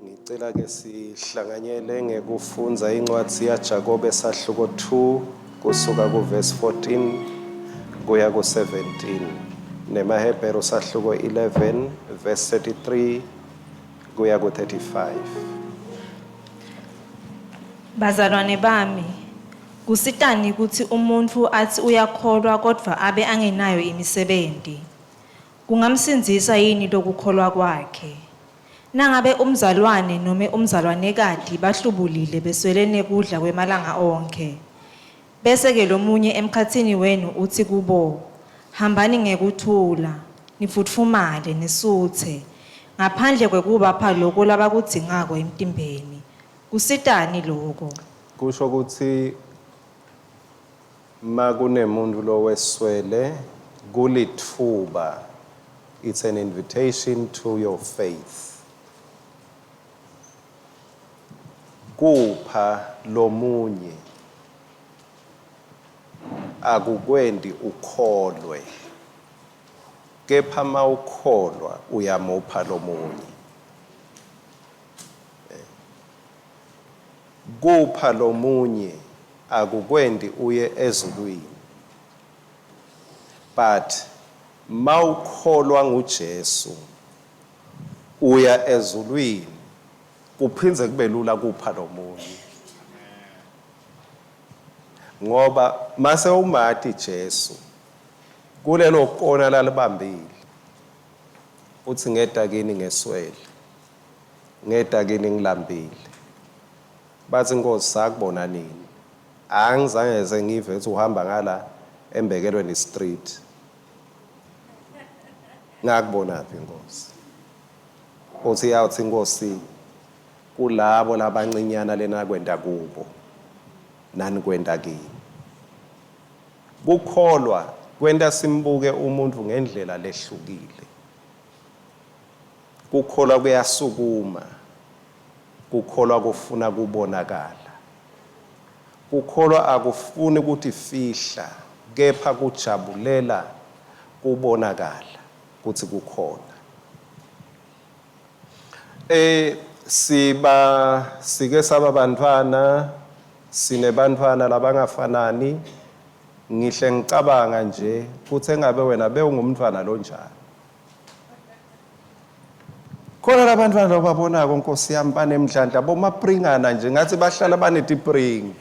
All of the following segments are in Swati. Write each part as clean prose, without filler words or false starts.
Ngicela ke sihlanganyele ngekufundza incwadzi yaJakobe sahluko 2 kusuka kuverse 14 kuya ku-17 nemaHebheru sahluko 11 verse 33 kuya ku-35. Bazalwane bami, kusitani kutsi umuntfu atsi uyakholwa kodvwa abe angenayo imisebenti? Kungamsindzisa yini lokukholwa kwakhe? Nangabe umzalwane nome umzalwanekati bahlubulile beswele nekudla kwemalanga onkhe, bese-ke lomunye emkhatsini wenu utsi kubo, Hambani ngekuthula, nifutfumale, nisutse, ngaphandle kwekubapha loko labakudzingako emtimbeni, kusitani loko? Kusho kutsi makunemuntu loweswele kulitfuba it's an invitation to your faith kupha lomunye akukwenti ukholwe kepha mawukholwa uyamupha lomunye Kupha lomunye akukwenti uye ezulwini but mawukholwa nguJesu uya ezulwini kuphindze kube lula kupha lomunye ngoba mase umati Jesu kulelo kona lalibambile uthi ngeda kini ngeswele Ngeta kini ngilambile. Batsi, Nkhosi, sakubona nini? Angizange sengive kutsi uhamba ngala eMbekelweni Street. Ngakubonaphi, Nkhosi? Utsi iyawutsi iNkhosi kulabo labancinyana lenakwenta kubo, nanikwenta kimi. Kukholwa kwenta simbuke umuntfu ngendlela lehlukile. Kukholwa kuyasukuma. Kukholwa kufuna kubonakala. Kukholwa akufuni kutifihla kepha kujabulela kubonakala kutsi kukhona. E siba sike saba bantfwana sinebantfwana labangafanani ngihle ngicabanga nje kutsi engabe wena bewungumntfwana lonjani. Khona labantwana lobabonako Nkosi yami banemdlandla bomapringana nje ngathi bahlala banetipringi.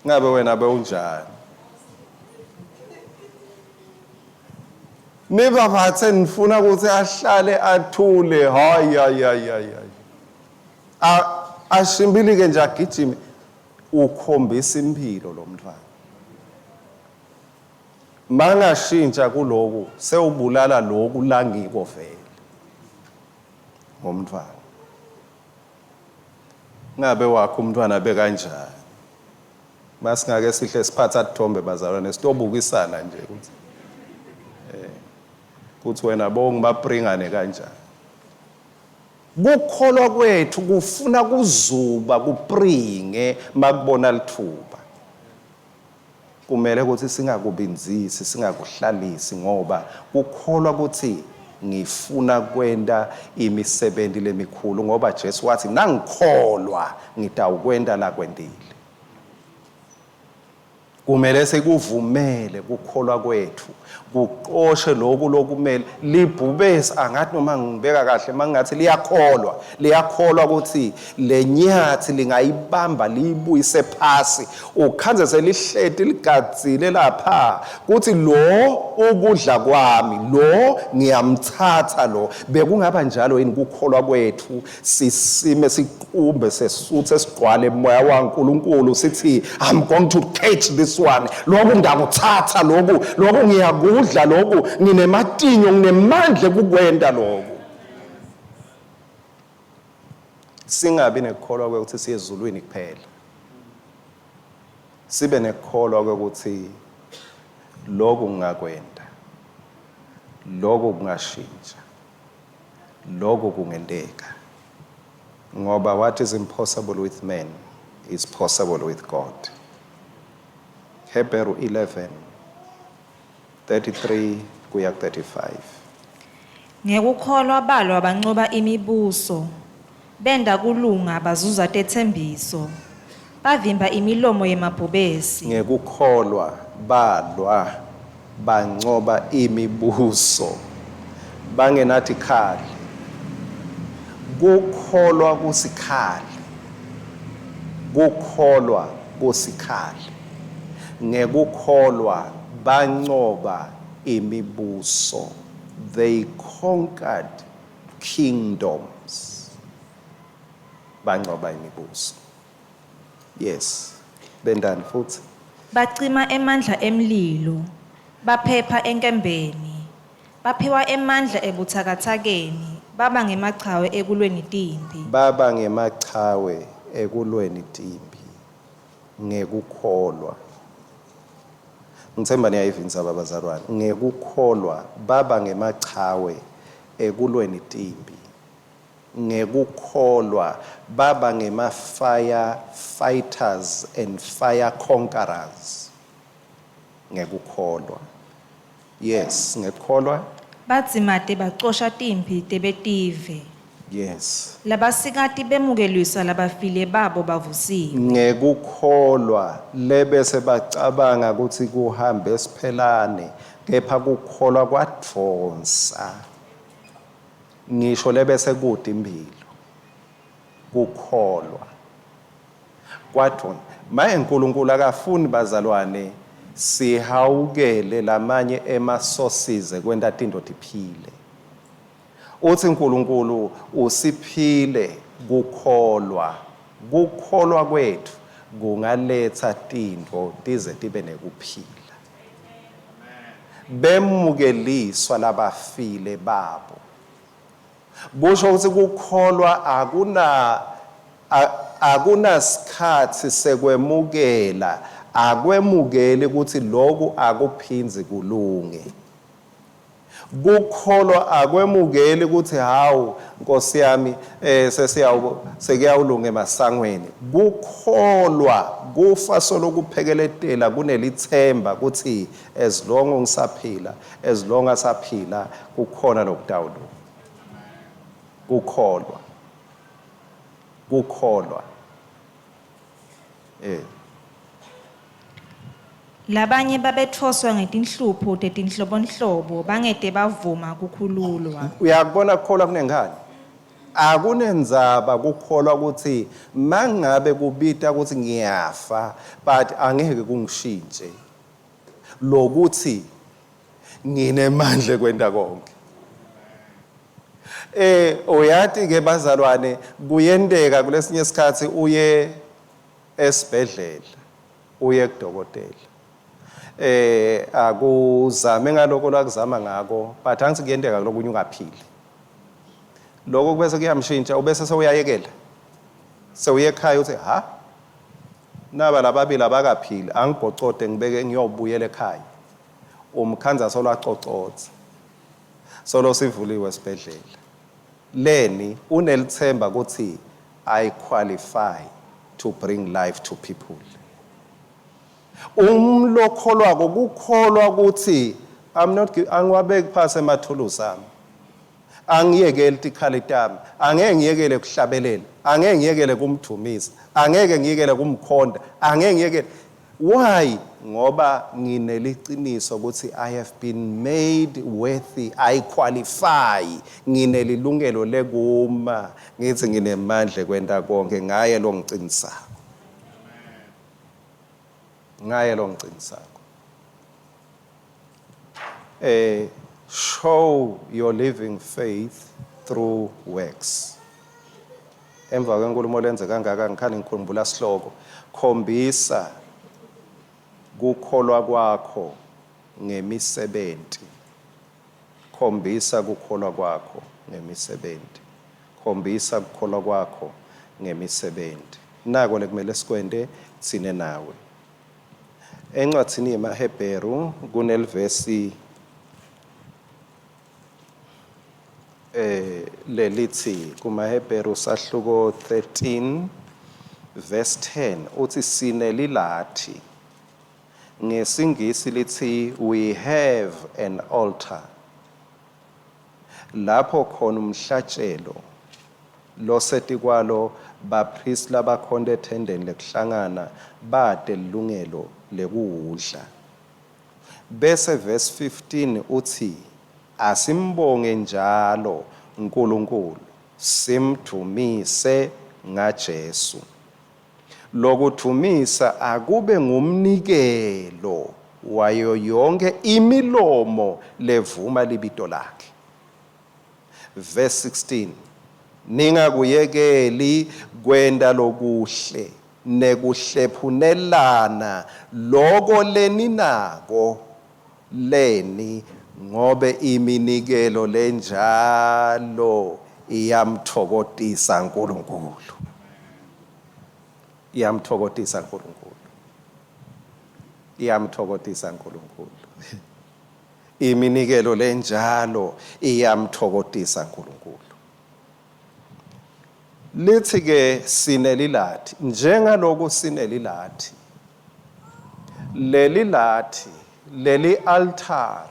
Ngabe wena bewunjani? Nibaphathe nifuna ukuthi ahlale athule hayi hayi hayi hayi. Ashimbilike nje agijime ukhombisa impilo lo mntwana. Mangashintsha kuloku sewubulala loku langiko vele ngomntfwana. Ngabe wakho umntfwana bekanjani? Masingake sihle siphatha tithombe bazalwane sitobukisana nje ukuthi eh kuthi wena bongibapringane kanjani. Kukholwa kwethu kufuna kuzuba kupringe makubona lithuba. Kumele kutsi singakubindzisi, singakuhlalisi ngoba kukholwa kutsi ngifuna kwenta imisebenti lemikhulu ngoba Jesu watsi nangikholwa ngitawukwenta lakwentile. Kumele sikuvumele kukholwa kwetfu kucoshe loku lokumele libhubesi angathi noma ngibeka kahle mangingathi liyakholwa liyakholwa ukuthi lenyathi lingayibamba liyibuyise phasi ukhandze selihleti ligadzile lapha kuthi lo ukudla kwami lo ngiyamthatha lo bekungaba njalo yini kukholwa kwethu sisime siqumbe sesuthe sigcwale moya waNkulunkulu sithi I'm going to catch this one lokhu ngakuthatha lokhu lokhu ngiyakudla lokhu nginematinyo nginemandla ekukwenta lokhu singabi nekukholwa kwekuthi siye ezulwini kuphela sibe nekukholwa kwekuthi lokhu ngingakwenta lokhu kungashintsha Loku kungenteka ngoba what is impossible with man is possible with God. Hebheru 11 33 kuya 35. Ngekukholwa balwa bancoba imibuso, benta kulunga bazuza tetsembiso, bavimba imilomo yemabhubesi. Ngekukholwa balwa bancoba imibuso bangenatikhali. Kukholwa kusikhali, kukholwa kusikhali. Ngekukholwa bancoba imibuso, they conquered kingdoms, bancoba imibuso. Yes, bendani futhi. Bacima emandla emlilo, baphepha enkembeni, baphiwa emandla ebutsakatsakeni, baba ngemachawe ekulweni timphi. Baba ngemachawe ekulweni timphi ngekukholwa. Ngithemba niyayiva indzaba bazalwane. Ngekukholwa baba ngemachawe ekulweni timphi. Ngekukholwa baba ngema-fire fighters and fire conquerors. Ngekukholwa. Yes, ngekukholwa. Badzimate bacosha timphi tebetive. Yes. Labasikati bemukeliswa labafile babo bavusiwe. Ngekukholwa lebese bacabanga ukuthi kuhambe siphelane, kepha kukholwa kwadvonsa ngisho lebese kude impilo. Kukholwa kwadvonsa. Maye uNkulunkulu akafuni bazalwane sihawukele lamanye ema-sources kwenta tinto tiphile. Uthi uNkulunkulu usiphile kukholwa. Kukholwa kwethu kungaletha tinto tize tibe nekuphila. Bemukeliswa labafile babo. Kusho ukuthi kukholwa akunasikhathi sekwemukela, akwemukeli ukuthi lokhu akuphindzi kulunge. Kukholwa akwemukeli ukuthi hawu Nkosi yami, sekuyawulunga emasangweni. Kukholwa kufa solokuphekeletela kunelithemba ukuthi as long ngisaphila, as long asaphila kukhona lokutawulunga. Kukholwa. Kukholwa. Labanye babetfoswa ngetinhlupho tetinhlobonhlobo bangete bavuma kukhululwa. Uyakubona kukholwa kunenkhani? Akunendzaba kukholwa ukuthi mangabe kubita ukuthi ngiyafa, but angeke kungishintshe lokuthi nginemandla kwenta konke. Uyati ke bazalwane, kuyenteka kulesinye isikhathi uye esibhedlela, uye kudokotela. Akuzame ngaloko lakuzama ngako, but angithi kuyenteka lokunye ungaphili. Lokho kubese kuyamshintsha, ubese sewuyayekela. Sewuye ekhaya uthi ha, naba lababili abakaphili, angigocode ngibeke ngiyobuyela ekhaya. Umkhandza solwacocotsa. Solo sivuliwe esibhedlela. Leni unelithemba ukuthi I qualify to bring life to people. Umlokholwako kukholwa ukuthi I'm not angiwabeki phasi emathulusi ami. Angiyekeli tikhali tami, angeke ngiyekele kuhlabelela, angeke ngiyekele kumdumisa, angeke ngiyekele kumkhonda, angeke ngiyekele. Why? Ngoba ngineliciniso ukuthi I have been made worthy, I qualify, nginelilungelo lekuma, ngithi nginemandla kwenta konke ngaye lo ngicinisako. Ngaye lo ngicinisako. Show your living faith through works. Emva kwenkulumo lenze kangaka ngikhani ngikhumbula sihloko. Khombisa kukholwa kwakho ngemisebenti. Khombisa kukholwa kwakho ngemisebenti. Khombisa kukholwa kwakho ngemisebenti. Nako lekumele sikwente tsine nawe. Encwadzini yemaHebheru kunelivesi lelithi kumaHebheru sahluko 13 verse 10 uthi sinelilathi. NgesiNgisi lithi we have an altar. Lapho khona umhlatshelo losetikwalo baphristi labakhonta ethendeni lekuhlangana bate lilungelo lekuwudla. Bese verse 15 utsi asimbonge njalo uNkulunkulu simdvumise ngaJesu. Lokudvumisa akube ngumnikelo wayo yonke imilomo levuma libito lakhe. Verse 16 Ningakuyekeli kwenta lokuhle nekuhlephunelana loko leninako leni ngobe iminikelo lenjalo iyamtfokotisa uNkulunkulu. Iyamtfokotisa uNkulunkulu. Iyamtfokotisa uNkulunkulu. Iminikelo lenjalo iyamtfokotisa uNkulunkulu. Lithi ke sinelilathi njengaloku sinelilathi leli lathi leli altare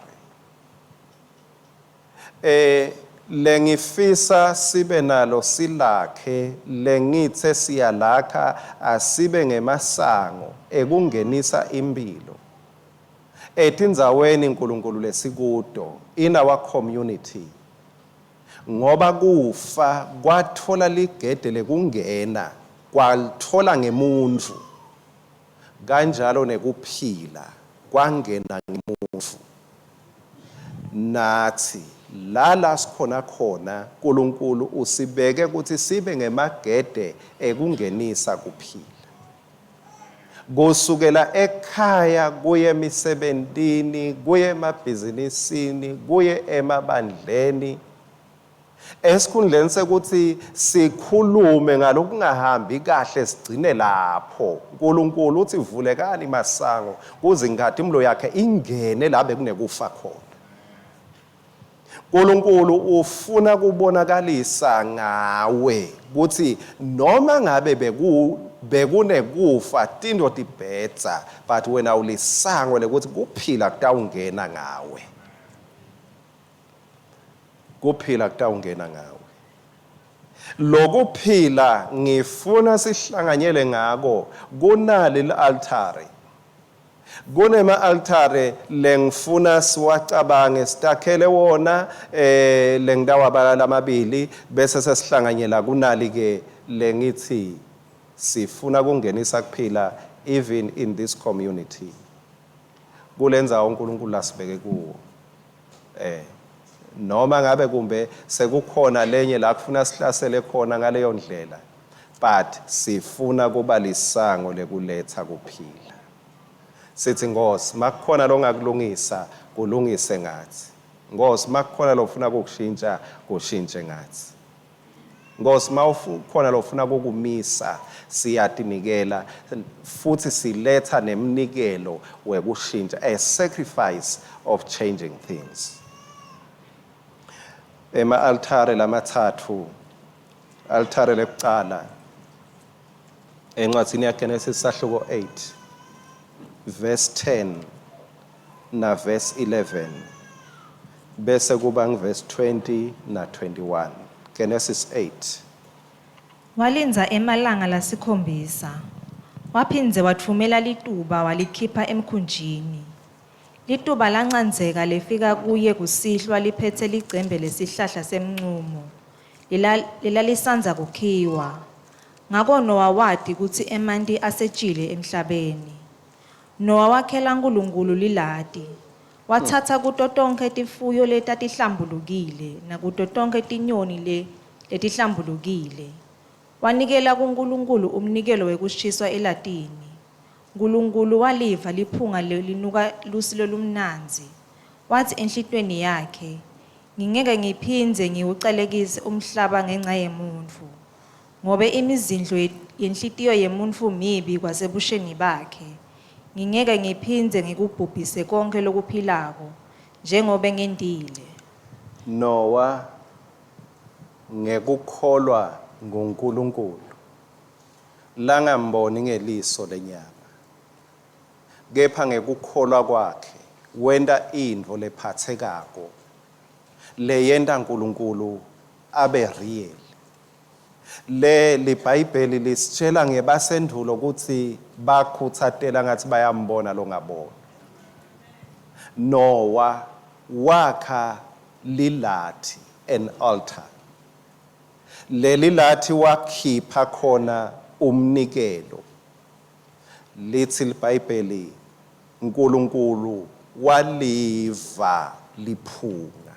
eh lengifisa sibe nalo silakhe lengithe siyalakha asibe ngemasango ekungenisa impilo etindzaweni uNkulunkulu lesikuto in our community ngoba kufa kwatfola ligede lekungena kwalitfola ngemuntfu kanjalo nekuphila kwangena ngemuntfu natsi la la sikhona khona uNkulunkulu usibeke ukuthi sibe ngemagede ekungenisa kuphila kusukela ekhaya kuye emisebentini kuye emabhizinisini kuye emabandleni esikhundleni sekuthi sikhulume ngalokungahambi kahle sigcine lapho uNkulunkulu uthi vulekani masango kuze inkhatimulo yakhe ingene la bekunekufa khona. uNkulunkulu ufuna kubonakalisa ngawe ukuthi noma ngabe beku bekunekufa tinto tibhedza but wena ulisango lekuthi kuphila kutawungena ngawe. Kuphila kutawungena ngawe. Lokuphila ngifuna sihlanganyele ngako kunali li-altare. Kunema-altare lengifuna siwacabange sitakhele wona eh lengitawabala lamabili bese sesihlanganyela kunali ke lengithi sifuna kungenisa kuphila even in this community kulendzawo uNkulunkulu lasibeke kuwo. Eh noma ngabe kumbe sekukhona lenye la kufuna sihlasele khona ngaleyo ndlela but sifuna kuba lisango lekuletha kuphila. Sithi Nkosi makukhona longakulungisa kulungise ngathi. Nkosi makukhona lofuna kukushintsha kushintshe ngathi. Nkosi mawukhona lofuna kukumisa siyatinikela futhi siletha nemnikelo wekushintsha a sacrifice of changing things. Ema altare lamathathu altare lekucala encwadzini yaGenesis sahluko 8 verse 10 na verse 11 bese kuba ngverse 20 na 21 Genesis 8. Walindza emalanga lasikhombisa, waphindze watfumela lituba walikhipha emkhunjini. Lituba lancandzeka lefika kuye kusihlwa liphetse licembe lesihlahla semncumo lelalisandza kukhiwa. Ngako Nowa wati kutsi emanti asetjile emhlabeni. Nowa wakhela Nkulunkulu lilati, watsatsa kuto tonkhe tifuyo letatihlambulukile nakuto tonkhe tinyoni le letihlambulukile. Wanikela kuNkulunkulu umnikelo wekushiswa elatini. Nkulunkulu waliva liphunga lelinuka lusi lolumnandzi. Watsi enhlitiyweni yakhe, Ngingeke ngiphindze ngiwucalekise umhlaba ngenca yemuntfu, ngobe imizindlo yenhlitiyo yemuntfu mibi kwasebusheni bakhe. Ngingeke ngiphindze ngikubhubhise konkhe lokuphilako, njengobe ngentile. Nowa, ngekukholwa nguNkulunkulu, langamboni ngeliso lenyama, kepha ngekukholwa kwakhe wenta intfo lephatsekako. Leyenta uNkulunkulu abe real. Le liBhayibheli lisitshela ngebasendulo ukuthi bakhuthatela ngathi bayambona longabona. Noah wakha lilathi, an altar. Leli lathi wakhipha khona umnikelo. Lithi liBhayibheli uNkulunkulu waliva liphunga.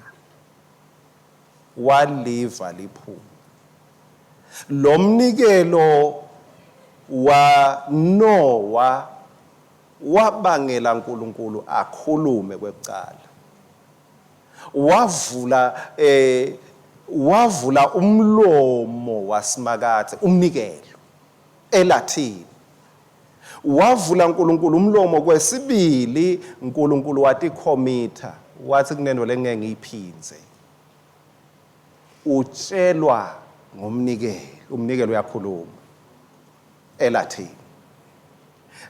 Waliva liphunga. Lo mnikelo wa Noah wabangela uNkulunkulu akhulume kwekucala. Wavula wavula umlomo wasimakathe umnikelo elathini. Wavula uNkulunkulu umlomo kwesibili, uNkulunkulu watikhomitha wathi kunento lengeke ngiyiphinze. Utshelwa ngomnikelo, umnikelo uyakhuluma elathini.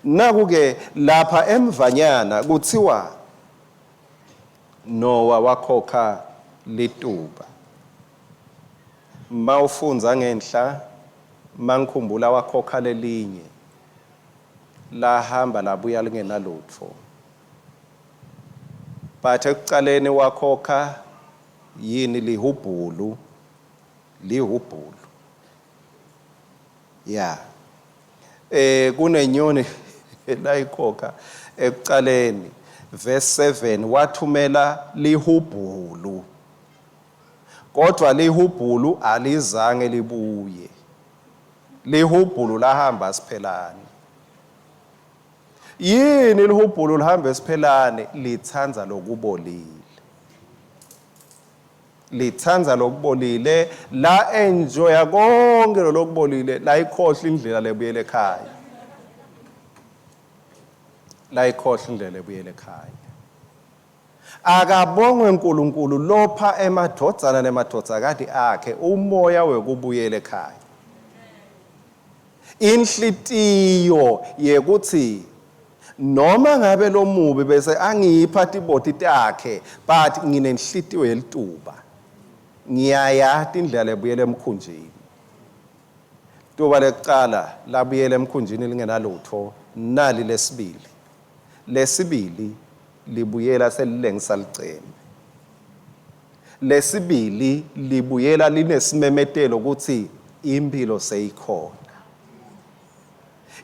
Naku ke lapha emvanyana kuthiwa Noah wakhokha lituba. Mawufundza ngenhla mangikhumbula wakhokha lelinye lahamba labuya lingenalutfo. But ekucaleni wakhokha yini lihubhulu, lihubhulu. Yeah. Kunenyoni layikhokha ekucaleni verse 7 wathumela lihubhulu. Kodwa lihubhulu alizange libuye. Lihubhulu lahamba siphelane. Yini lihubhulu lihamba esiphelane? Lithanda lokubolile. Lithanda lokubolile, la enjoya konke lokubolile, la ikhohle indlela lebuyele ekhaya. La ikhohle indlela ebuyele ekhaya. Akabongwe uNkulunkulu lopha emadvodzana nemadvodzakati akhe umoya wekubuyela ekhaya. Inhlitiyo yekuthi noma ngabe lomubi bese angipha tiboti takhe, but nginenhlitiyo yelituba. Ngiyayati indlela lebuyela emkhunjini. Tuba lekucala labuyela emkhunjini lingenalutfo, nali lesibili. Lesibili libuyela selilengisa licembe. Lesibili libuyela linesimemetelo ukuthi impilo seyikhona.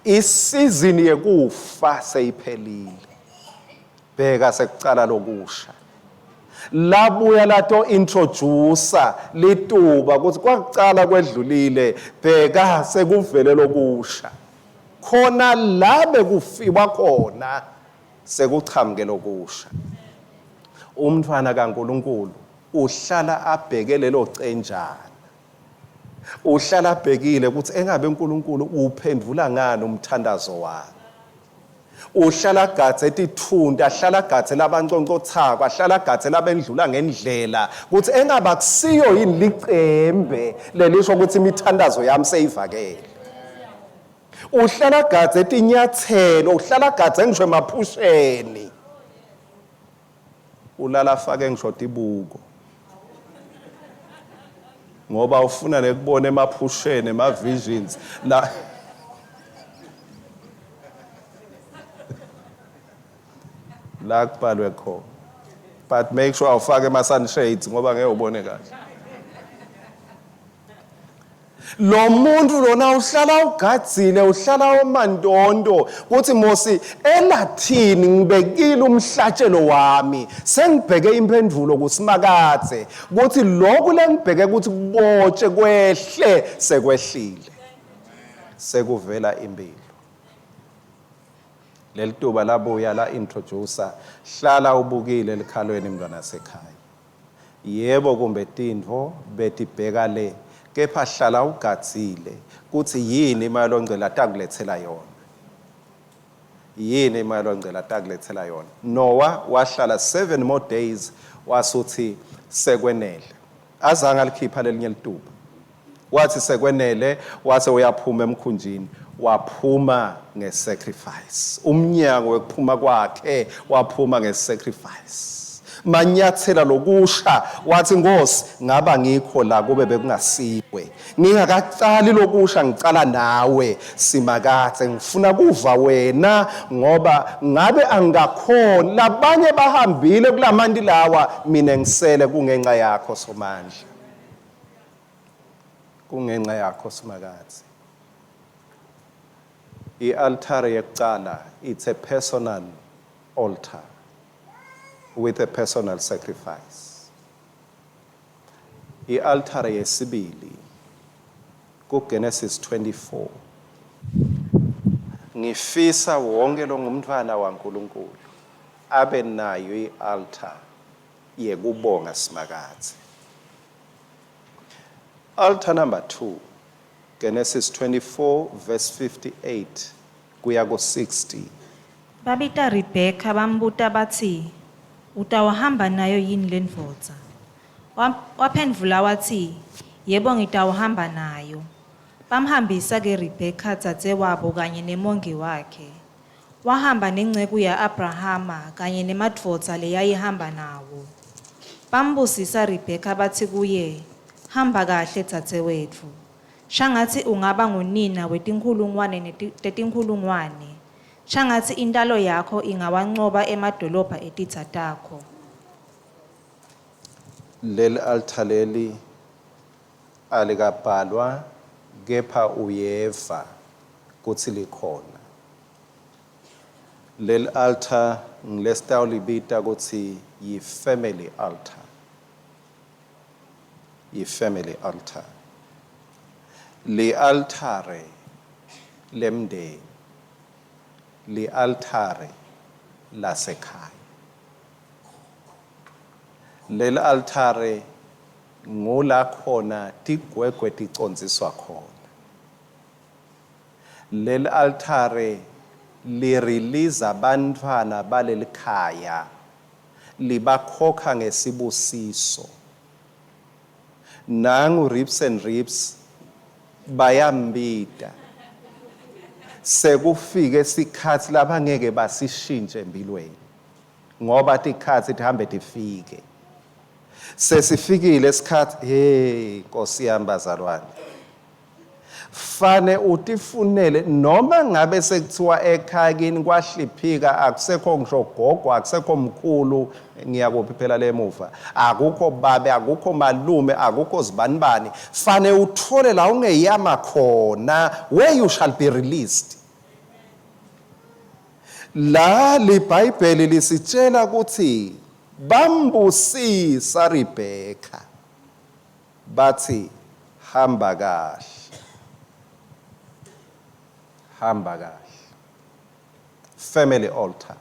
Isizini yekufa seyiphelile. Bheka sekucala lokusha. Labuya lato introducer lituba ukuthi kwakucala kwedlulile, bheka sekuvele lokusha. Khona la bekufiwa khona sekuchamuke lokusha. Umntwana kaNkuluNkulu uhlala abheke lelo cenjana. Uhlala abhekile ukuthi engabe uNkulunkulu uphendvula ngani umthandazo wami. Uhlala agadze tithunti, ahlala agadze labanconcothako, ahlala agadze labendlula ngendlela ukuthi engaba kusiyo yini licembe lelisho ukuthi imithandazo yami seyivakele. Uhlala agadze tinyathelo, uhlala agadze ngisho emaphusheni. Ulala afake ngisho tibuko. Ngoba ufuna nekubona emaphusheni, ema visions la la kubhalwe khona. But make sure awufake ama sunshades ngoba ngeke ubone kahle. Lo muntu lona uhlala ugadzile, uhlala omandondo kuthi Mosi elathini ngibekile umhlatshelo wami, sengibheke impendulo kusimakadze kuthi lokhu lengibheke ukuthi kubotshe kwehle sekwehlile. Sekuvela impilo. Leli tuba labuya la introducer, hlala ubukile elikhalweni mntwana sekhaya. Yebo kumbe tintfo betibheka le, kepha hlala ugadzile kutsi yini Moya Longcwele atakuletsela yona. Yini Moya Longcwele atakuletsela yona. Noah wahlala 7 more days wasutsi sekwenele. Azange alikhipha lelinye lituba. Wathi sekwenele wase uyaphuma emkhunjini, waphuma ngesacrifice. Umnyango wekuphuma kwakhe waphuma ngesacrifice. Manyathela lokusha wathi Nkosi ngaba ngikho la kube bekungasiwe. Ngingakacali lokusha ngicala nawe simakathe ngifuna kuva wena ngoba ngabe angikakhoni labanye bahambile kulamanti lawa mina ngisele kungenxa yakho somandla. Kungenxa yakho simakathe. I-altare yekucala it's a personal altar with a personal sacrifice. I-altare yesibili kuGenesis 24. Ngifisa wonke longumntwana waNkulunkulu abe nayo i-altar yekubonga Simakadze. Altar number 2 Genesis 24 verse 58 kuya ku-60. Babita Rebheka bambuta batsi, Utawuhamba nayo yini lendvodza? Waphendvula watsi, Yebo ngitawuhamba nayo. Bamhambisa-ke Rebheka dzadzewabo kanye nemongi wakhe. Wahamba nenceku ya-Abrahama kanye nemadvodza leyayihamba nawo. Bambusisa Rebheka batsi kuye, Hamba kahle dzadzewetfu. Shangatsi ungaba ngunina wetinkhulungwane tetinkhulungwane. Shangatsi intalo yakho ingawancoba emadolobha etitsa takho. Leli altar leli alikabhalwa kepha uyeva kutsi likhona. Leli altar ngilesitawulibita kutsi yi-family altar. Yi-family altar. Li-altare lemndeni. Li-altare lasekhaya. Leli altare ngula khona tigwegwe ticondziswa khona. Leli altare liriliza bantfwana balelikhaya libakhokha ngesibusiso. Nangu Rips and Rips bayambita. Sekufike sikhatsi labangeke basishintshe empilweni ngoba tikhatsi tihambe tifike. Sesifikile sikhatsi hey Nkosi yami bazalwane. Fane utifunele noma ngabe sekuthiwa ekhaya kini kwahliphika akusekho ngisho gogo akusekho mkhulu ngiyakuphi phela lemuva akukho babe akukho malume akukho zibanibani fane uthole la ungeyama khona where you shall be released la libhayibheli lisitshela ukuthi bambusisa Rebecca Batsi, Hamba kahle. Hamba kahle. Family altar.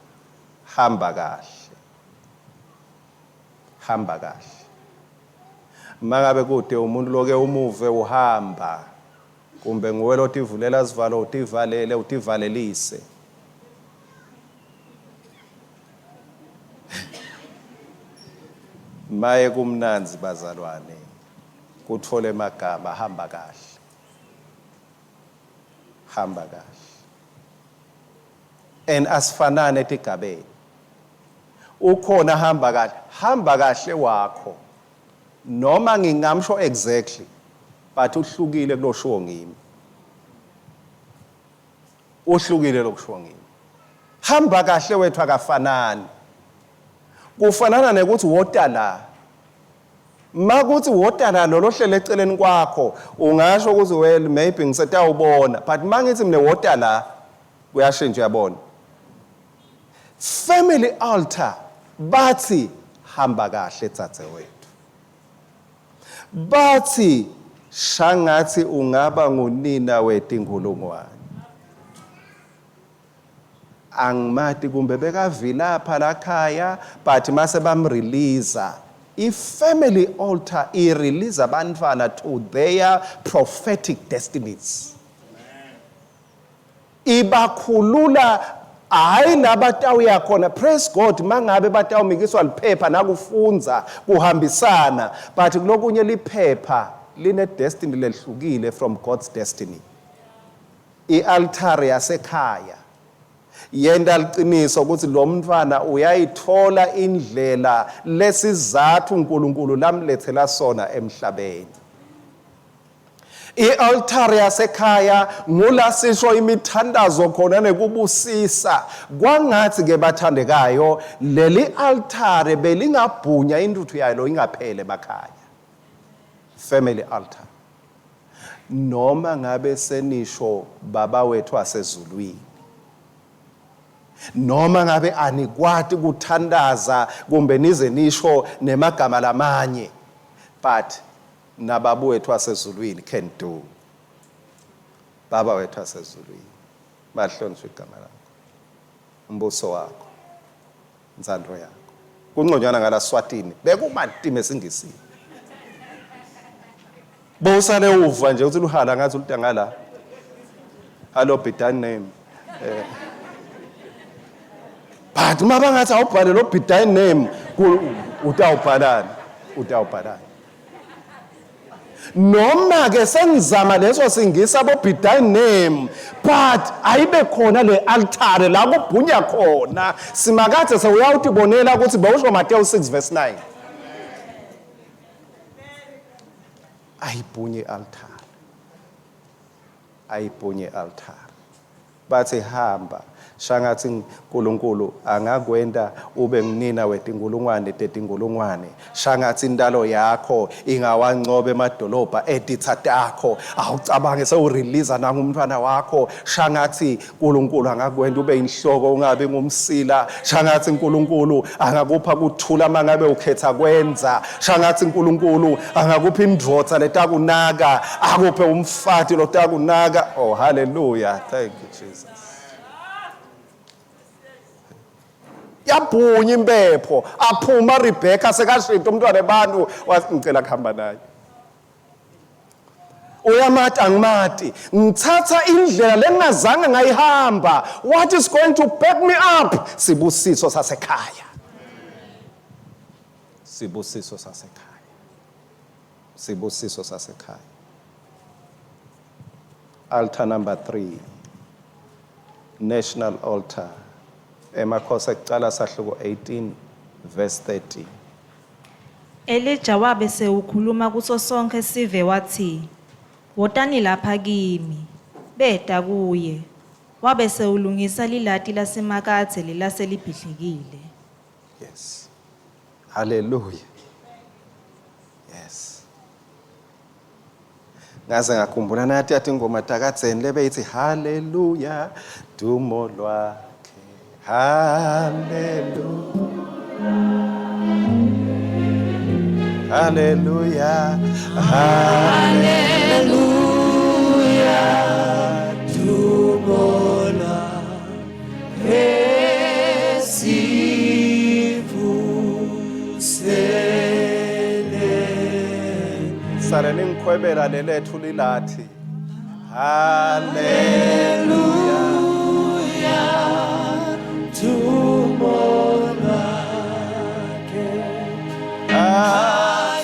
Hamba kahle. Hamba kahle. Mangabe kude umuntu loke umuve uhamba kumbe nguwe lotivulela sivalo utivalele utivalelise. Maye kumnandzi bazalwane kutfola emagama hamba kahle. Hamba kahle. And asifanane etigabeni. Ukhona hamba kahle, hamba kahle wakho. Noma ngingamsho exactly but uhlukile kuloshiwo ngimi. Uhlukile lokushiwo ngimi. Hamba kahle wethu akafanani. Kufanana nekuthi wota la. Makuthi wota la lolo hlele eceleni kwakho ungasho ukuthi well maybe ngisetawubona but mangithi mina wota la kuyashintsha uyabona. Family altar bathi hamba kahle dzadzewethu. Bathi shangathi ungaba ngunina wetinkhulungwane. Angimati kumbe bekavilapha lakhaya but mase bamreleasa i-family altar irelease abantwana to their prophetic destinies. Ibakhulula hhayi la batawuya khona praise God mangabe batawumikiswa liphepha nakufundza kuhambisana but kulokunye liphepha line destiny lehlukile from God's destiny. I-altare yasekhaya. Yenta liciniso ukuthi lo mntwana uyayithola indlela lesizathu uNkulunkulu lamlethela sona emhlabeni. I-altare yasekhaya ngula sisho imithandazo khona nekubusisa. Kwangathi ke bathandekayo leli altare belingabhunya intuthu yalo ingaphele emakhaya. Family altar. Noma ngabe senisho baba wethu asezulwini. Noma ngabe anikwati kuthandaza kumbe nize nisho nemagama lamanye but nababa wethu wasezulwini can do. Baba wethu wasezulwini, mahlonishwe igama lakho, umbuso wakho, intsandvo yakho. Kungconywana ngala Swatini bekumatima esingisini. Bowusale uva nje uthi luhala ngathi ulutangala. Hello be thy name. Eh. But uma bangathi awubhale lo be thy name utawubhalani? Utawubhalani? Noma ke sengizama leso singisa bo be thy name but ayibe khona le altare la kubhunya khona simakade sewuyawutibonela ukuthi bawusho Mateyu 6 verse 9 ayibhunye altare ayibhunye altare Bathi, Hamba, shangatsi Nkulunkulu angakwenta ube ngunina wetinkhulungwane tetinkhulungwane, shangatsi intalo yakho ingawancoba emadolobha etitsa takho. Awucabange sewuriliza nangu umntfwana wakho, shangatsi Nkulunkulu angakwenta ube inhloko ungabi ngumsila, shangatsi Nkulunkulu angakupha kuthula mangabe ukhetha kwenza, shangatsi Nkulunkulu angakupha indvodza letakunaka, akuphe umfati lotakunaka. Oh, hallelujah. Thank you, Jesus. Yabhunya impepho, aphuma Rebecca sekashintsha umntwana ebantu, wathi ngicela kuhamba naye. Uyamati angimati. Ngithatha indlela lengingazange ngayihamba. What is going to back me up? Sibusiso sasekhaya. Sibusiso sasekhaya. Sibusiso sasekhaya. Altar number 3. National altar. Emakhosi ekucala sahluko 18 verse 30. Elija wabe sewukhuluma kuso sonkhe sive watsi, Wotani lapha kimi. Beta kuye. Wabe sewulungisa lilati laSimakadze lelase libhidlikile. Yes. Hallelujah. Yes. Ngaze ngakhumbula nathi athi ingoma takadzeni lebeyithi haleluya dumo lwakhe. Haleluya. Haleluya. Haleluya dumo lwakhe. Sale ningikhwebela lelethu lilathi. Haleluya. Dumo lwakhe. Haleluya.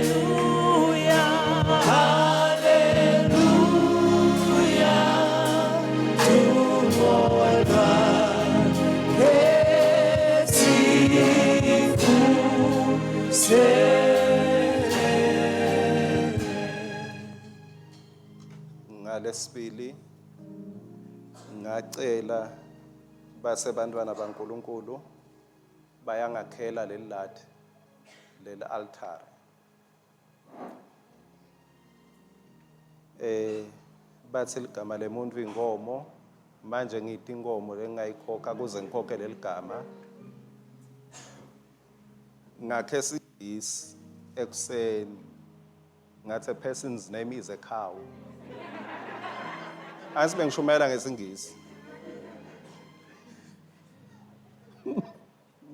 Haleluya. Haleluya. Dumo lwakhe sivusele. Ngalesibili ngacela base bantwana baNkulunkulu bayangakhela leli lathi leli altare. Eh bathi ligama lemuntu inkomo manje ngithi inkomo lengayikhokha kuze ngikhokhe leligama. Ngakhe singisi ekuseni ngathi a person's name is a cow. Asibe ngishumayela ngesingisi.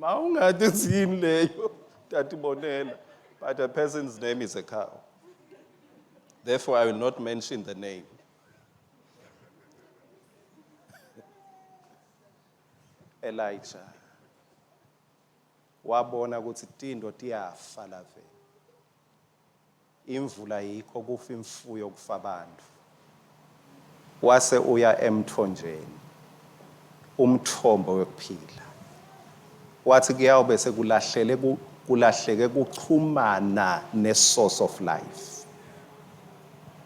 Mawungathi siyini leyo tatibonela but a person's name is a cow. Therefore I will not mention the name. Elijah wabona ukuthi tindo tiyafa laveni. Imvula yikho kufa imfuyo kufa abantu. Wase uya emthonjeni, umthombo wekuphila. Wathi kuyawube sekulahlele kulahleke kuchumana ne-source of life.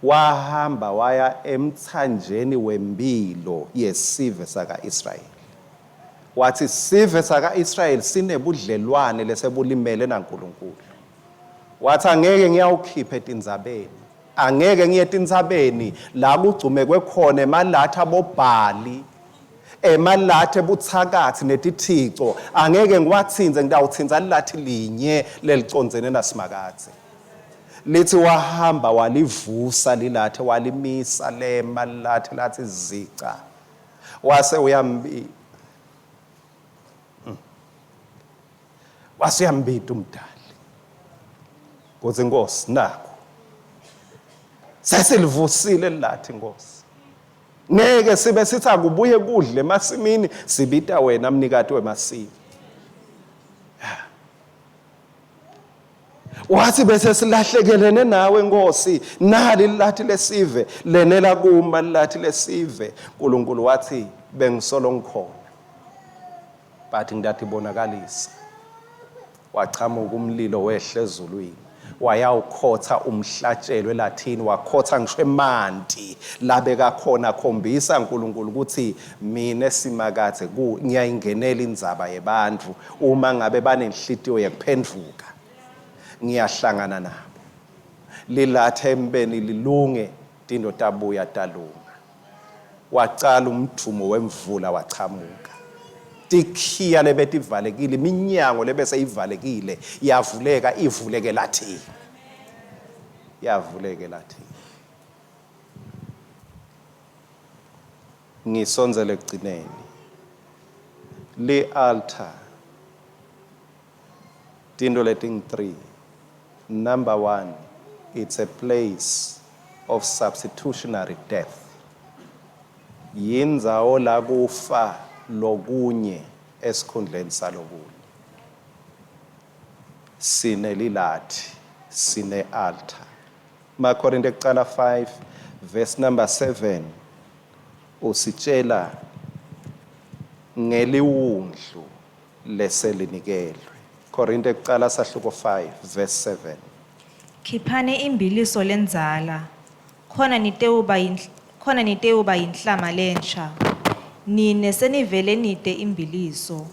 Wahamba waya emthanjeni wempilo yesive saka-Israyeli. Wathi sive saka-Israyeli sinebudlelwane lesebulimele naNkulunkulu. Wathi angeke ngiyawukhipha etindzabeni. Angeke ngiye etintsabeni la kugcumekwe khona emalatha abobhali, emalatha ebuthakathi netithico. Angeke ngiwatsintse, ngitawutsintsa lilathi linye lelicondzene naSimakadze. Lithi wahamba walivusa lilathe walimisa lema lilathe lathi zica. Wase uyambita. Wase uyambita umdali. Kuthi Nkosi nakho. Sesilivusile lilathi Nkosi. Ngeke sibe sithi akubuye kudle emasimini sibita wena mnikati wemasimi. Wathi bese silahlekelene nawe Nkosi, nali lilathi lesive lenela kuma lilathi lesive. uNkulunkulu wathi bengisolo ngikhona. But ngidatibonakalisa. Wachamuka umlilo wehle ezulwini. Wayawukhotha umhlatshelo elathini, wakhotha ngisho emanti labeka khona akhombisa uNkulunkulu ukuthi mina Simakadze ku ngiyayingenela indzaba yebantfu uma ngabe banenhlitiyo yekuphendvuka ngiyahlangana nabo. Lilatha embeni lilunge tinto tabuya talunga. Wacala umdvumo wemvula wachamuka. Tikhiya lebetivalekile, iminyango lebese ivalekile yavuleka ivuleke lathini. Yavuleke lathini. Ngisondzele ekugcineni. Li-altar tinto letingu-3. Number 1, it's a place of substitutionary death. Yindzawo la kufa lokunye esikhundleni salokunye. Sinelilathi, sine-altar. Makorinte ekucala 5 verse number 7 usitshela ngeliwundlu leselinikelwe. Korinte ekucala sahluko 5 verse 7. Khiphani imbiliso lendzala, khona nitewuba khona nitewuba yinhlama lensha. Nine senivele nite imbiliso,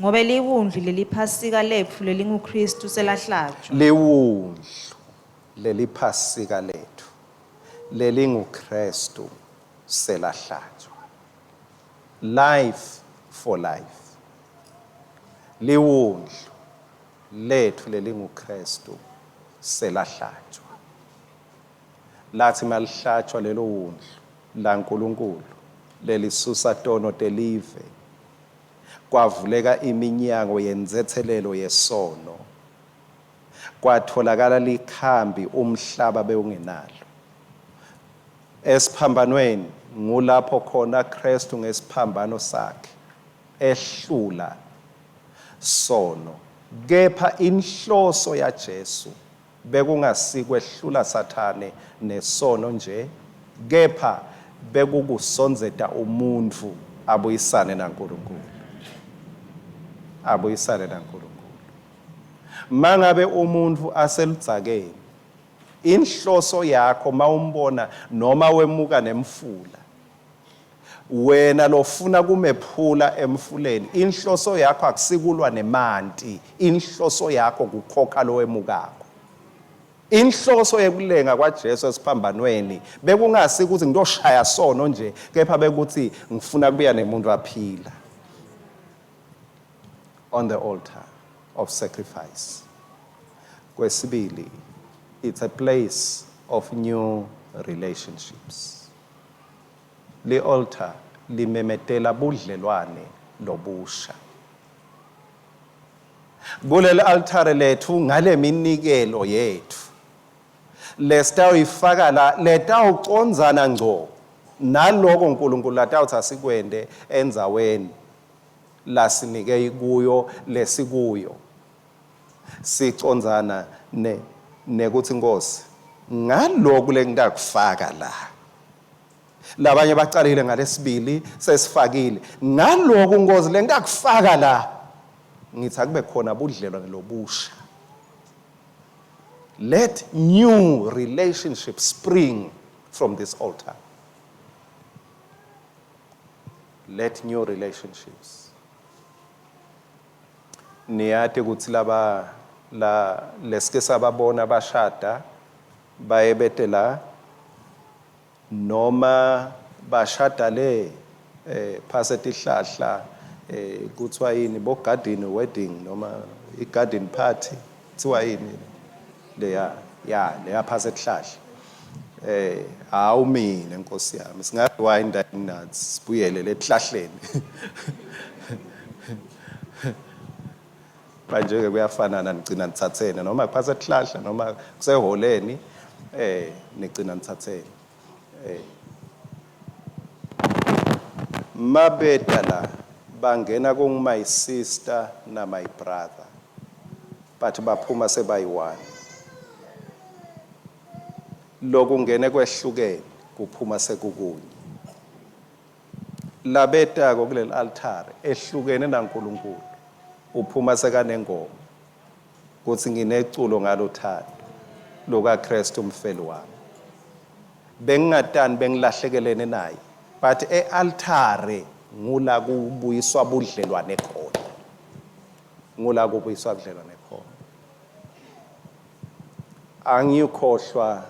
ngobe liwundlu leliphasika letfu lelinguKristu selahlatjwa. Liwundlu leliphasika letfu lelinguKristu selahlatjwa. Life for life. Liwundlu letfu lelinguKristu selahlatjwa. Lathi malihlatjwa lelo wundlu laNkulunkulu lelisusa tono telive, kwavuleka iminyango yentsetselelo yesono. Kwatholakala likhambi umhlaba bewungenalo. Esiphambanweni ngulapho khona Kristu ngesiphambano sakhe ehlula sono. Kepha inhloso yaJesu bekungasikwehlula Sathane nesono nje, kepha bekukusondzeta umuntfu abuyisane naNkulunkulu. Abuyisane naNkulunkulu. Mangabe umuntfu aseludzakeni, inhloso yakho mawumbona noma wemuka nemfula, wena lofuna kumephula emfuleni, inhloso yakho akusikulwa nemanti, inhloso yakho kukhokha lowemukako. Inhloso yekulenga kwaJesu esiphambanweni bekungasi ukuthi ngitoshaya sono nje, kepha bekuthi ngifuna kubuya nemuntu aphila. On the altar of sacrifice. Kwesibili, it's a place of new relationships. Li-altar limemetela budlelwane lobusha. Kuleli altare lethu ngaleminikelo yethu lesitawuyifaka la letawucondzana ngco naloko uNkulunkulu latawuthi asikwente endzaweni lasinike kuyo lesikuyo sicondzana ne nekuthi Nkosi Ngaloku lengitakufaka la. Labanye bacalile ngalesibili sesifakile. Ngaloku Nkosi lengitakufaka la. Ngithi akube khona budlelwane lobusha. Let new relationship spring from this altar. Let new relationships. Niyati ukuthi laba la lesike sababona bashada baye bete la noma bashada le phase tihlahla kuthiwa yini bo garden wedding noma i garden party kuthiwa yini leya ya leya phase tihlahla hawu mina nkosi yami singa rewind nathi sibuyele letihlahleni. Manje-ke kuyafanana nigcina nithathene noma kuphase tihlahla noma kuseholeni nigcina nithathene. Mabeta la bangena kung my sister na my brother, but baphuma sebayi-one. Lokungene kwehlukene kuphuma sekukunye. Labetako kuleli altare ehlukene naNkulunkulu uphuma sekanengoma kuthi ngineculo ngalothando lukaKristu umfeli wami. Bengingatani bengilahlekelene naye, but e-altare ngula kubuyiswa budlelwane khona. Ngula kubuyiswa budlelwane khona. Angiyukhohlwa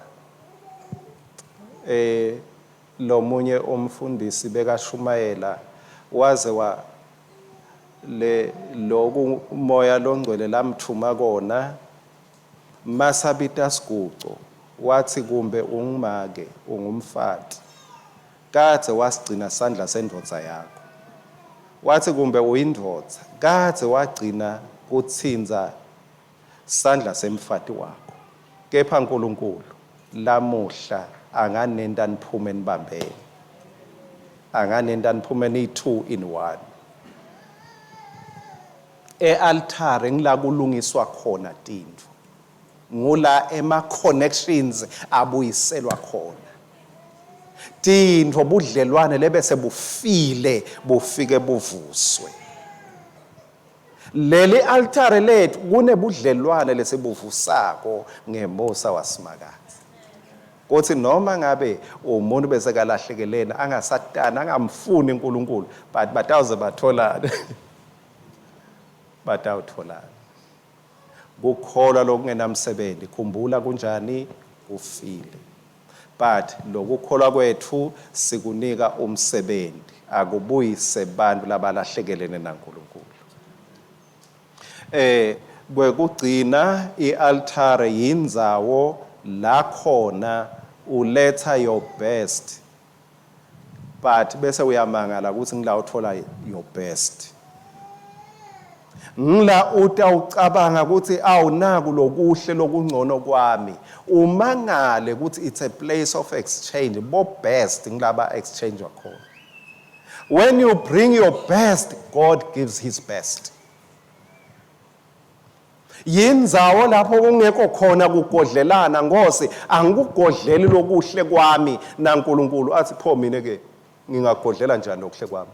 lomunye umfundisi bekashumayela waze wa le loku umoya longcwele lamthuma kona masabita siguco wathi kumbe ungumake ungumfati kadze wasigcina sandla sendvodza yakho, wathi kumbe uyindvodza kadze wagcina kutsinza sandla semfati wakho, kepha uNkulunkulu lamuhla anganenta niphume nibambene, anganenta niphume niyi-2 in 1. E-altare ngila kulungiswa khona tintfo, ngula ema-connections abuyiselwa khona tintfo, budlelwane lebese bufile bufike buvuswe. Leli altare lethu kunebudlelwane lesibuvusako ngemusa waSimakadze, kuthi noma ngabe umuntu bese kalahlekelene angasatani angamfuni uNkulunkulu, but batawuze batholane, batawutholana. Kukholwa lokungenamsebenzi, khumbula kunjani, kufile. But lokukholwa kwethu sikunika umsebenzi, akubuyise bantu labalahlekelene naNkulunkulu. Kwekugcina i-altare yindzawo la khona uletha your best, but bese uyamangala ukuthi ngila uthola your best. Ngila utawucabanga ukuthi awunaku lokuhle lokungcono kwami, umangale ukuthi it's a place of exchange. Bo best ngilaba exchange khona. When you bring your best, God gives his best. Yindzawo lapho kungekho khona kugodlelana. Nkosi, angikugodleli lokuhle kwami, naNkulunkulu athi pho mina ke ngingagodlela njani lokuhle kwami?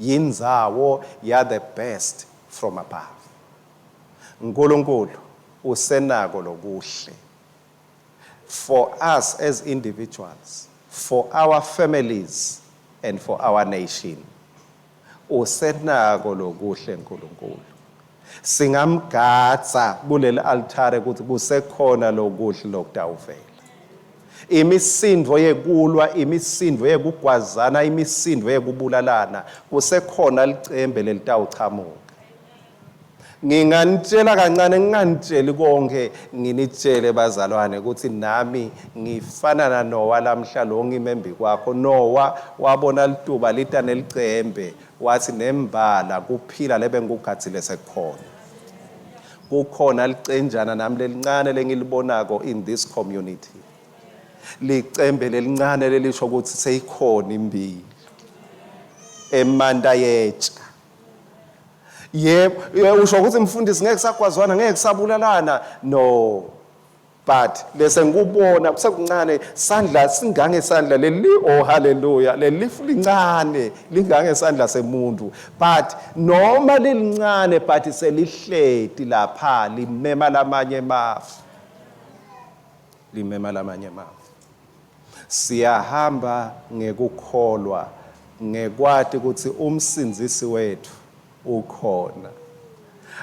Yindzawo ya the best from above. uNkulunkulu usenako lokuhle for us as individuals, for our families and for our nation. Usenako lokuhle uNkulunkulu. Singamgatsa kuleli altare ukuthi kusekhona lokuhle lokutawuvela. Imisindvo yekulwa, imisindvo yekugwazana, imisindvo yekubulalana, kusekhona licembe lelitawuchamuka. Nginganitshela kancane, nginganitsheli konke, nginitshele bazalwane ukuthi nami ngifana na Noah lamhla lo ngime embi kwakho. Noah wabona lituba lita nelicembe, wathi nembala kuphila lebe ngikugadzile sekukhona. Kukhona licenjana nami lelincane lengilibonako in this community. Licembe lelincane lelisho ukuthi seyikhona impilo. Emanda yetsha. Yebo, usho ukuthi mfundisi ngeke sagwazwana, ngeke sabulalana. No. But lese ngikubona kusekuncane, sandla singangesandla leli, oh hallelujah, lelifu lincane lingangesandla semuntu, but noma lilincane but selihleti lapha, limema lamanye emafu, limema lamanye emafu. Siyahamba ngekukholwa, ngekwati ukuthi umsindzisi wethu ukhona,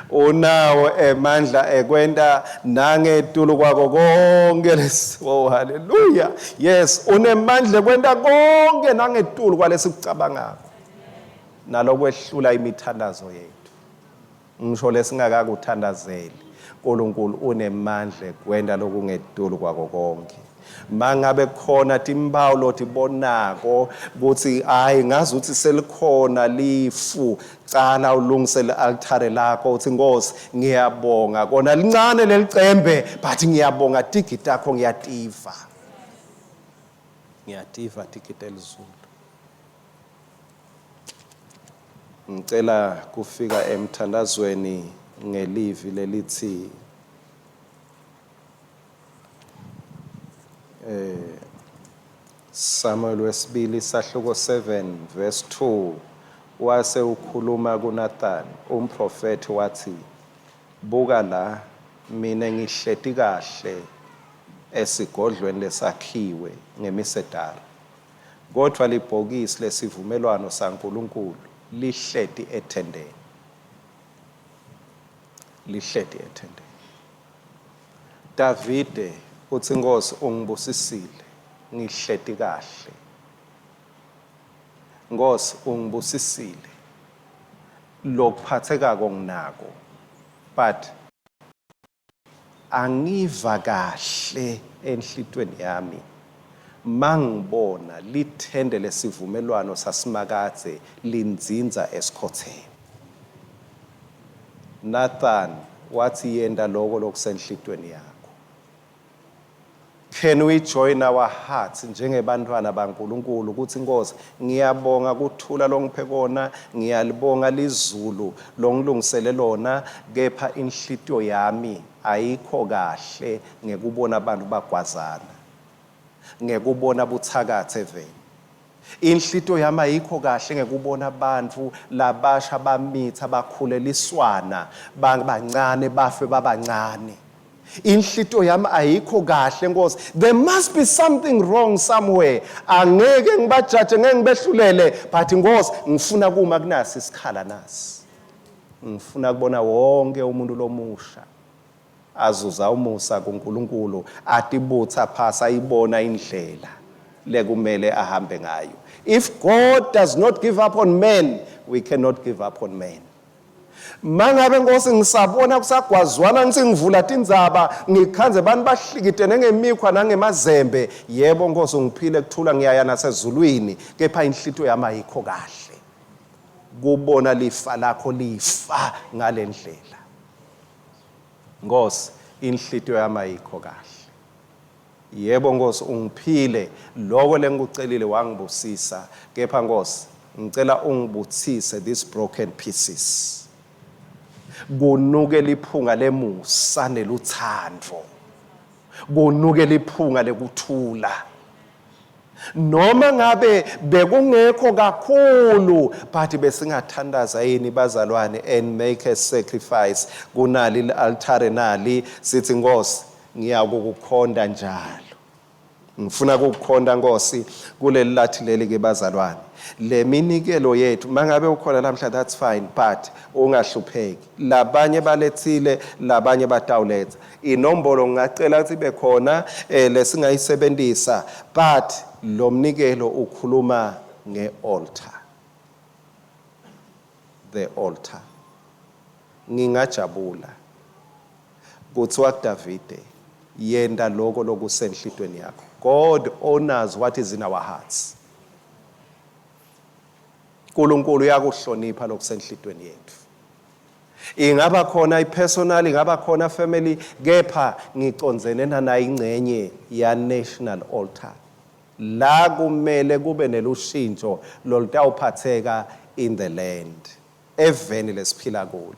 unawo emandla ekwenta nangetulu kwako konke lesi. Oh haleluya, yes, unemandla ekwenta konke nangetulu kwalesikucabangako nalokwehlula imithandazo yethu, ngisho lesingakakuthandazeli. uNkulunkulu unemandla ekwenta lokungetulu kwako konke. Mangabe khona timpawu lotibonako kutsi hayi, ngazi ukuthi selikhona lifu, cala ulungise le-altare lakho, uthi, "Nkosi, ngiyabonga, kona lincane lelicembe, but ngiyabonga, tigi takho ngiyativa, ngiyativa tigi telizulu." Ngicela kufika emthandazweni ngelivi lelithi Samuel wesibili sahluko 7 verse 2: wase ukhuluma kuNathan umprofeti wathi, "Buka la, mina ngihleti kahle esigodlweni lesakhiwe ngemisedari, kodwa libhokisi lesivumelwano saNkulunkulu lihleti ethendeni, lihleti ethendeni." Davide uthi, "Nkosi, ungibusisile, ngihleti kahle. Nkosi, ungibusisile, lokuphathekako nginako, but angiva kahle enhlitweni yami mangibona lithende lesivumelwano sasimakadze lindzinza esikhotheni." Nathan wathi, "Yenta loko lokusenhlitweni yakho." Can we join our hearts njengebantwana baNkulunkulu ukuthi, "Nkosi, ngiyabonga kuthula longiphe kona, ngiyalibonga lizulu longilungisele lona, kepha inhlitiyo yami ayikho kahle ngekubona abantu bagwazana, ngekubona buthakathe eveni. Inhlitiyo yami ayikho kahle ngekubona abantu labasha bamitha, bakhuleliswana bancane, bafe babancane. Inhlitiyo yami ayikho kahle, Nkosi. There must be something wrong somewhere. Angeke ngibajaje, ngeke ngibehlulele, but Nkosi, ngifuna kuma kunasi isikhala nasi. Ngifuna kubona wonke umuntu lomusha azuza umusa kuNkulunkulu, atibutha phasi, ayibona indlela lekumele ahambe ngayo." If God does not give up on men, we cannot give up on men. Mangabe, Nkosi, ngisabona kusagwazwana, ngithi ngivula tindzaba, ngikhanze abantu bahlikitene ngemikhwa nangemazembe, yebo Nkosi, ungiphile kuthula, ngiyaya nasezulwini, kepha inhlitiyo yami ayikho kahle kubona lifa lakho lifa ngalendlela. Nkosi, inhlitiyo yami ayikho kahle. Yebo Nkosi, ungiphile lokho lengikucelile, wangibusisa, kepha Nkosi, ngicela ungibuthise these broken pieces, kunuke liphunga lemusa neluthando, kunuke liphunga lekuthula. Noma ngabe bekungekho kakhulu, but besingathandaza yini, bazalwane, and make a sacrifice kunali altare nali, sithi, "Nkosi, ngiyakukukhonta njalo, ngifuna ukukukhonta Nkosi kuleli lathi leli." Ke bazalwane, le minikelo yethu, mangabe ukhona namhla, that's fine, but ungahlupheki, labanye balethile, labanye batawuletha. Inombolo ngingacela ukuthi ibe khona lesingayisebenzisa, but lo mnikelo ukhuluma ngealtar, the altar. Ngingajabula kuthiwa kuDavide, "Yenta lokho lokusenhlitweni yakho." God honors what is in our hearts. uNkulunkulu uyakuhlonipha lokusenhlitweni yethu. Ingaba khona ipersonal, ingaba khona family, kepha ngicondzene nana ingcenye ya national altar la kumele kube nelushintsho lolutawuphatheka in the land, eveni lesiphila kulo.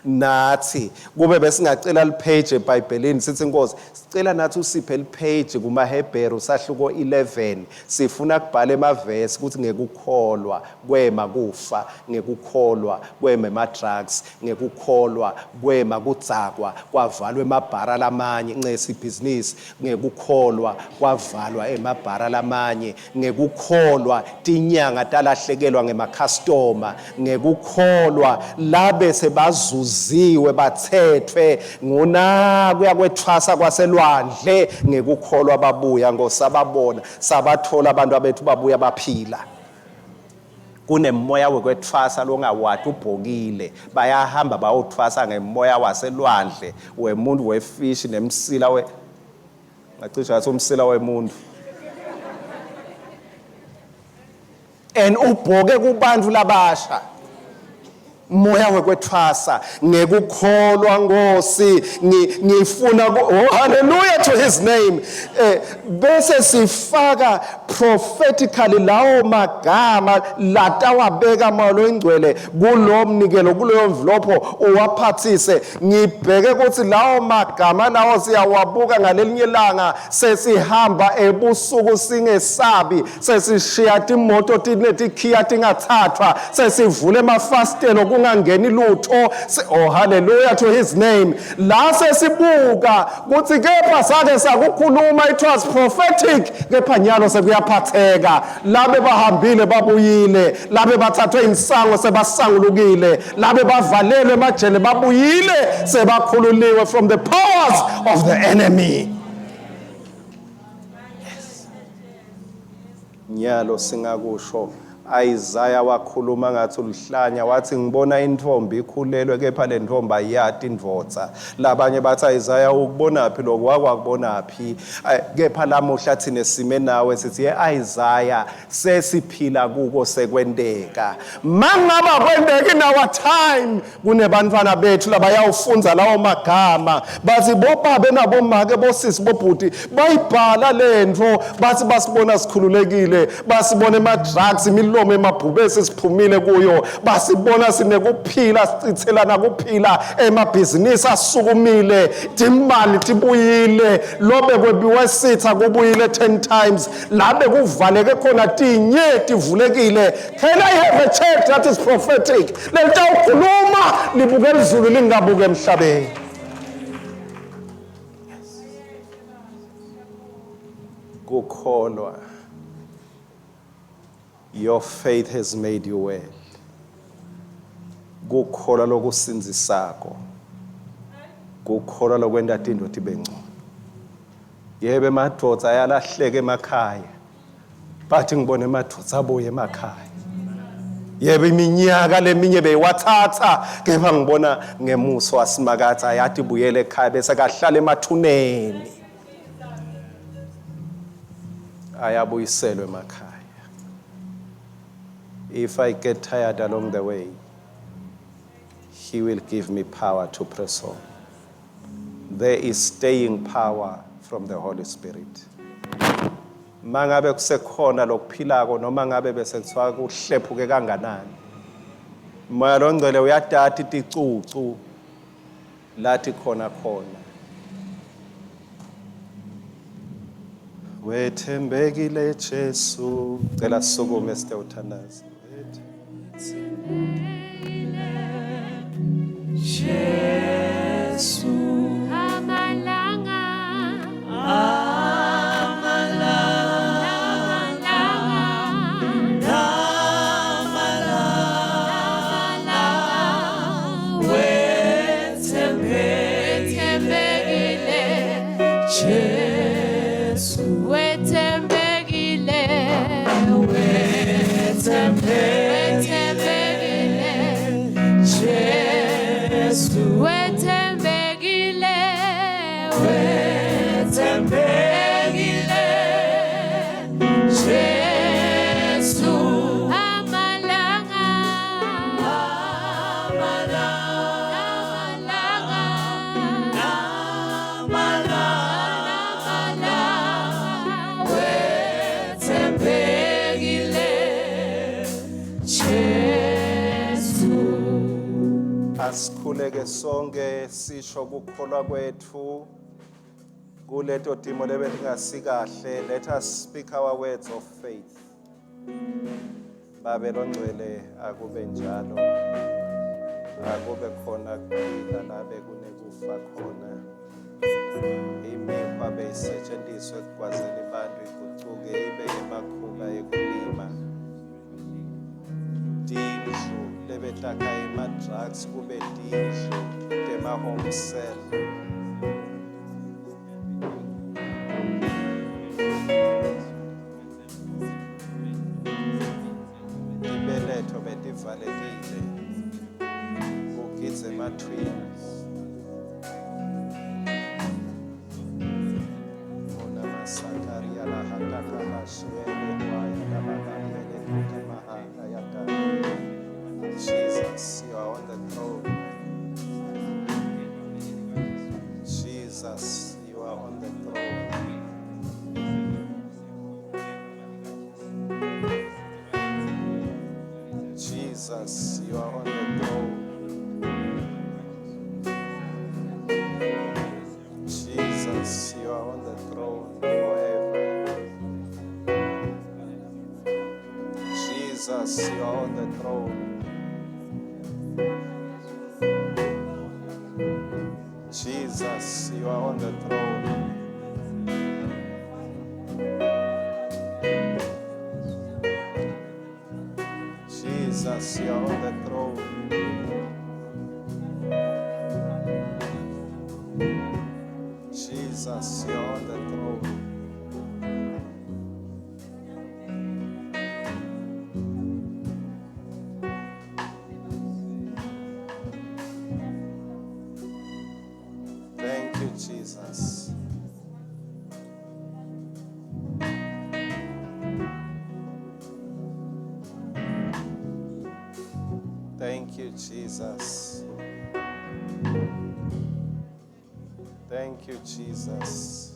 Nathi kube besingacela lipage eBhayibhelini sithi Nkosi sicela nathi usiphe lipage kumaHebheru sahluko 11 sifuna kubhala emavesi ukuthi ngekukholwa kwema kufa ngekukholwa kwema ema-drugs ngekukholwa kwema kudzakwa kwavalwa emabhara lamanye ncesi ibhizinisi ngekukholwa kwavalwa emabhara lamanye ngekukholwa tinyanga talahlekelwa ngemakhastoma ngekukholwa labe sebazuziwe bathethwe nguna kuya kwethwasa kwaselwandle ngekukholwa babuya ngosababona sabathola abantu abethu babuya baphila. Kunemoya wekwethwasa longawati ubhokile bayahamba bayothwasa ngemoya waselwandle wemuntu wefishi nemsila we ngacishe ngathi umsila wemuntu and ubhoke kubantu labasha moya wekwethwasa ngekukholwa Nkosi ngifuna oh hallelujah to his name. Bese sifaka prophetically lawo magama latawabeka moya loyingcwele kulo mnikelo kuleyo mvlopho uwaphathise. Ngibheke ukuthi lawo magama lawo siyawabuka ngalelinye ilanga sesihamba ebusuku singesabi sesishiya timoto tinetikhiya tingathathwa sesivule emafasitelo kungangeni lutho. Oh hallelujah to his name. La sesibuka kuthi kepha sake sakukhuluma it was prophetic kepha nyalo sekuyaphatheka. Labe bahambile babuyile labe bathathwe insango sebasangulukile labe bavalelwe emajele babuyile sebakhululiwe from the powers of the enemy. Nyalo singakusho Isaiah wakhuluma ngathi uluhlanya wathi ngibona intombi ikhulelwe kepha le ntombi ayiyati indvodza. Labanye bathi Isaiah ukubonaphi lokho wakwakubonaphi? Kepha lamuhla thine sime nawe sithi ye Isaiah sesiphila kuko sekwenteka. Mangaba kwenteka in our time kunebantwana bethu labayawufundza lawo magama bathi bobabe nabomake bosisi bobhuti bayibhala lentfo bathi basibona sikhululekile basibona ema-drugs imilomo emabhubesi siphumile kuyo basibona sinekuphila sicithelana kuphila emabhizinisi asukumile timali tibuyile lobe kwebiwe sitha kubuyile 10 times labe kuvaleke khona tinye tivulekile. Can I have a church that is prophetic? Lelitawukhuluma libuke elizulu lingabuke emhlabeni. Kukholwa. Your faith has made you well. Kukholwa lokusindzisako. Kukholwa lokwenta tintfo tibe ngcono. Yebo emadvodza ayalahleka emakhaya. Bathi ngibone emadvodza abuye emakhaya. Yebo iminyaka leminye beyiwathatha kepha ngibona ngemuso wasimakatha ayathi buyele ekhaya bese kahlala emathuneni. Ayabuyiselwe emakhaya. If I get tired along the way, he will give me power to press on. There is staying power from the Holy Spirit. Mangabe kusekhona lokuphilako noma ngabe bese kuthiwa kuhlephuke kanganani. Moya longcwele uyatata ticucu lathi khona khona. Wethembekile Jesu. Cela sisukume site uthandaza. Jesu Amalanga amalanga amalanga wethembekile wethembekile Jesu wethembekile wethembekile wethembekile Jesu wethembekile wethembekile Jesu amalanga amalanga amalanga amalanga wethembekile Jesu. Asikhuleke sonke sisho kukholwa kwethu kuleto timo lebetingasikahle. Let us speak our words of faith. Babe longcwele akube njalo. Akube khona kuphila la bekunekufa khona. Imikhwa beyisetshenziswa ekugwazeni abantu igucuke ibe yemakhuba ekulima. Tindlu lebetakha ema-drugs kube tindlu tema-home cell. Tibeletho betivalekile kugidza ema-twins. Jesus, you are on the throne. Jesus, you are on the throne. Jesus, you are on the throne. Jesus, you are on the throne forever. Jesus, you are on the throne. Jesus, you are on the throne. Jesus, you are on the throne. Jesus, you are on the throne. Thank you, Jesus. Thank you, Jesus. Thank you, Jesus.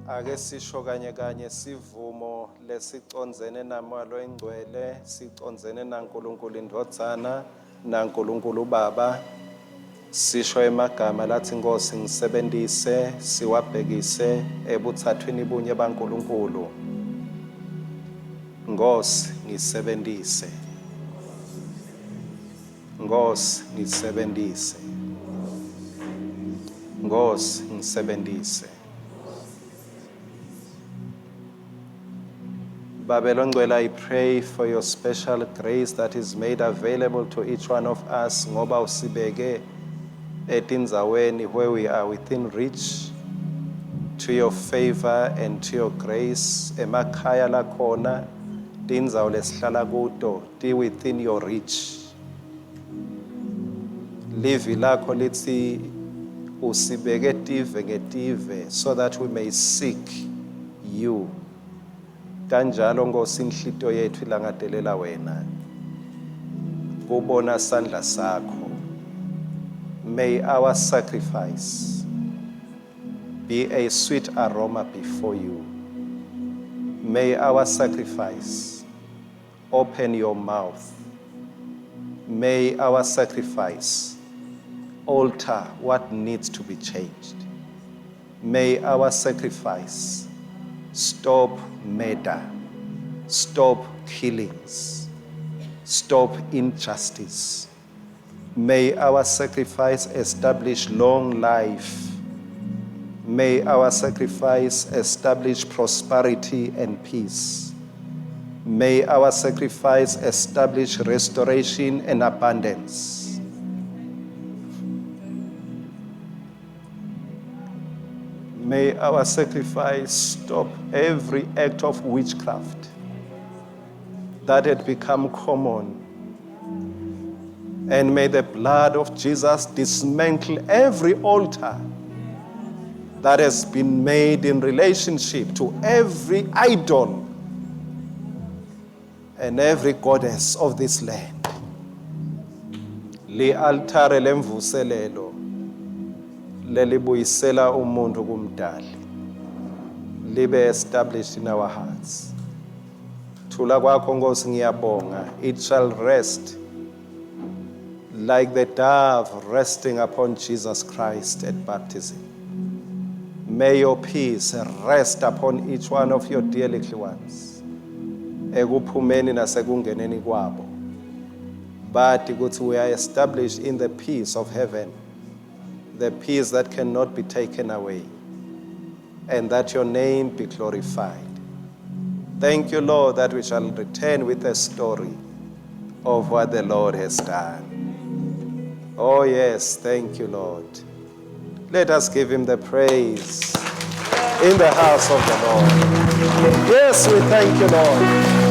Ake sisho kanye kanye sivumo lesicondzene namoya loyingcwele, sicondzene naNkulunkulu indvodzana naNkulunkulu Baba. Sisho emagama lathi Nkosi ngisebentise siwabhekise ebuthathwini bunye baNkulunkulu. Nkosi ngisebentise. Nkosi ngisebentise. Nkosi ngisebentise. Babe longcwele, I pray for your special grace that is made available to each one of us ngoba usibeke etindzaweni where we are within reach to your favor and to your grace emakhaya lakhona tindzawo lesihlala kuto ti within your reach. Livi lakho lithi usibeke tive ngetive so that we may seek you. Kanjalo Nkosi inhlito yethu ilangatelela wena. Kubona sandla sakho. May our sacrifice be a sweet aroma before you. May our sacrifice open your mouth. May our sacrifice alter what needs to be changed. May our sacrifice stop murder, stop killings, stop injustice. May our sacrifice establish long life. May our sacrifice establish prosperity and peace. May our sacrifice establish restoration and abundance. May our sacrifice stop every act of witchcraft that had become common. And may the blood of Jesus dismantle every altar that has been made in relationship to every idol and every goddess of this land. Li-altare lemvuselelo lelibuyisela umuntu kumdali libe established in our hearts. Thula kwakho Nkosi ngiyabonga. It shall rest Like the dove resting upon Jesus Christ at baptism, may your peace rest upon each one of your dear little ones. Ekuphumeni nasekungeneni kwabo. Bati kutsi we are established in the peace of heaven, the peace that cannot be taken away, and that your name be glorified. Thank you, Lord, that we shall return with a story of what the Lord has done. Oh, yes, thank you, Lord. Let us give him the praise in the house of the Lord. Yes, we thank you, Lord.